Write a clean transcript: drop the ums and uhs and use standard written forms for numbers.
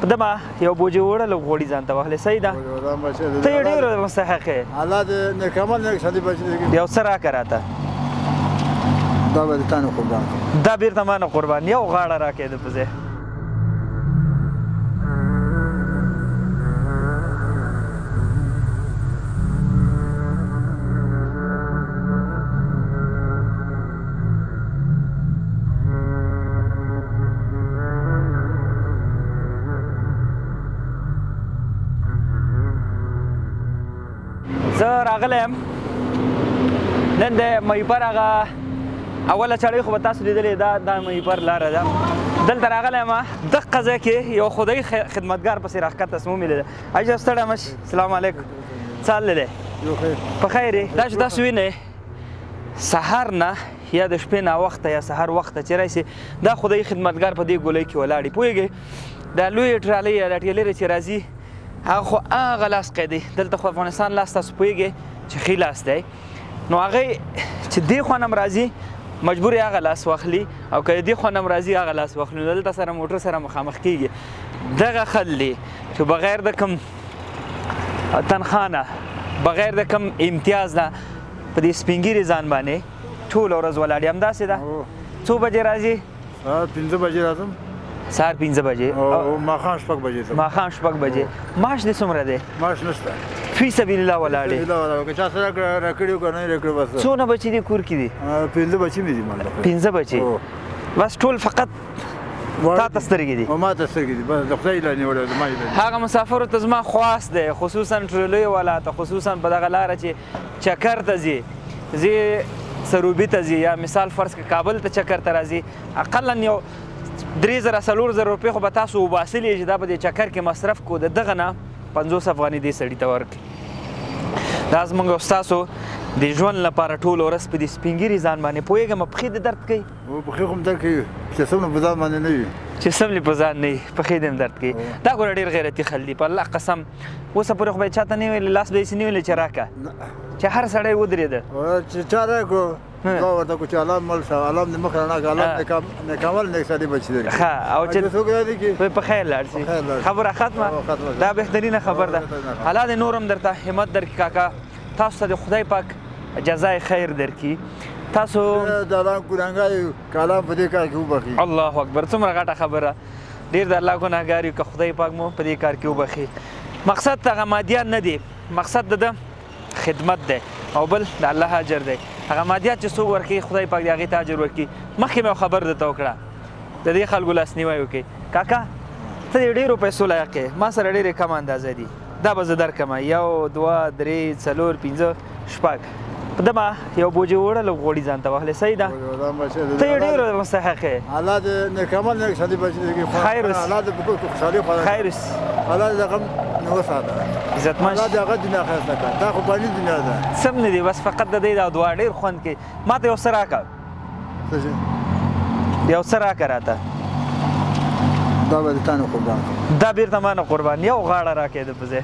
دما یو بوجي وړه له غوړي ځان ته واخلې، صحیح ده؟ ته یې ډېر مستحق یې. الله دې نیک عمل نیک صالح بچي درکړي. یو څه راکړه راته. دا به د تا نه قربان. دا بېرته ما نه قربان. یو غاړه راکړې د په ځای. زه راغلی یم نن د مهیپر هغه اوله چړۍ خو به تاسو لیدلې، دا د مهیپر لاره ده. دلته راغلی یم، دقه ځای کې یو خدایي خدمتګار پسې راښکته سم ومې لیده. حاجي صاحب ستړی مه شي، سلام علیکم. څه حال دی؟ په خیر یې؟ دا چې تاسو وینئ سهار نه یا د شپې ناوخته یا سهار وخته چې راشي دا خدایي خدمتګار په دې ګولۍ کې ولاړ وي، پوهېږئ؟ دا لویې ټرالۍ یا دا ټیلرې چې راځي هغه خو هغه لاس قیدوي. دلته خو افغانستان لاس تاسو پوهېږئ چې ښي لاس دی، نو هغه چې دې خوا نه هم راځي مجبور یې هغه لاس واخلي، او که دې خوا نه هم راځي هغه لاس واخلي، نو دلته سره موټر سره مخامخ کېږي. دغه خل دی چې بغیر د کوم تنخوا نه، بغیر د کوم امتیاز نه په دې سپین ږیري ځان باندې ټوله ورځ ولاړ وي. همداسې ده؟ څو بجې راځي؟ سهار 5 بجې راځم. سهار 5 بجې او ماښام 6 بجې. ماښام 6 بجې. معاش دې څومره دی؟ معاش نشته. فی سبیل الله ولاړ یې؟ فی سبیل الله ولاړ. که چا سره راکړي که نه یې راکړي بس. څونه بچي دې کور کې دي؟ 5 بچي مې دي ماته. 5 بچي؟ بس ټول فقط تا ته سترګې دي؟ ما ته سترګې دي، بس د خدای له نیولې زما یې. هغه مسافرو ته زما خواست دی، خصوصا ټریلیو والا ته، خصوصا په دغه لاره چې چکر ته ځي، ځي سروبي ته ځي، یا مثال فرض که کابل ته چکر ته راځي، اقلا یو 3000 4000 روپۍ خو به تاسو وباسلې چې دا په دې چکر کې مصرف کو، د دغه نه 50 افغانۍ دې سړي ته ورکړي. دا زموږ او ستاسو د ژوند لپاره ټوله ورځ په دې سپین ږیري ځان باندې، پوهېږم پښې دې درد کوي؟ پښې خو مې درد کوي چې څومره په ځان باندې نه وي. چې څومره په ځان نه وي پښې دې هم درد کوي. دا ګوره ډېر غیرتي خل دي، په الله قسم اوسه پورې خو به یې چاته نه ویلې، لاس به یې نه ویلې چې راکړه، چې هر سړی ودرېده چې چا راکړو دا ورته کو چې الله مل شه، الله دې مخ رڼا کړه، الله دې نیک عمل نیک صالح بچي درکړي. ښه، او چې څوک راځي کې په خیر لاړ شي، خبره ختمه. دا بهترینه خبر ده. الله دې نور هم درته همت درکړي کاکا، تاسو ته د خدای پاک جزای خیر درکړي. تاسو د الله ګناهګار یو، که الله په دې کار کې وبخښي. الله اکبر، څومره غټه خبره. ډېر د الله ګناهګار یو، که خدای پاک مو په دې کار کې وبخښي. مقصد هغه مادیان نه دی، مقصد د ده خدمت دی او بل د الله اجر دی. هغه مادیات چې څوک ورکوي خدای پاک دې هغې ته اجر ورکړي. مخکې مې یو خبر درته وکړه، د دې خلکو لاسنیوی وکړي. کاکا ته د ډېرو پیسو لایق یې، ما سره ډېرې کمه اندازه دي، دا به زه درکړم، 1 2 3 4 5 6 دما یو بوجي وړه له غوړي ځان ته واخلې، صحیح ده؟ ته یې ډېر مستحق یې. الله دې نیک عمل نیک صالح بچي درکړي. خیر اوسې. الله دې په کور کې خوشحالي خورا. خیر اوسې. الله دې غم نه وساته. عزتمن الله دې هغه دنیا ښایسته کړه، دا خو فاني دنیا ده. سم نه دی، بس فقط د دې دا دعا ډېر خوند کوي. ما ته یو څه راکړه. څه شی؟ یو څه راکړه راته. دا به د تا نه قربان. دا بېرته ما نه قربان. یو غاړه راکړې د په ځای.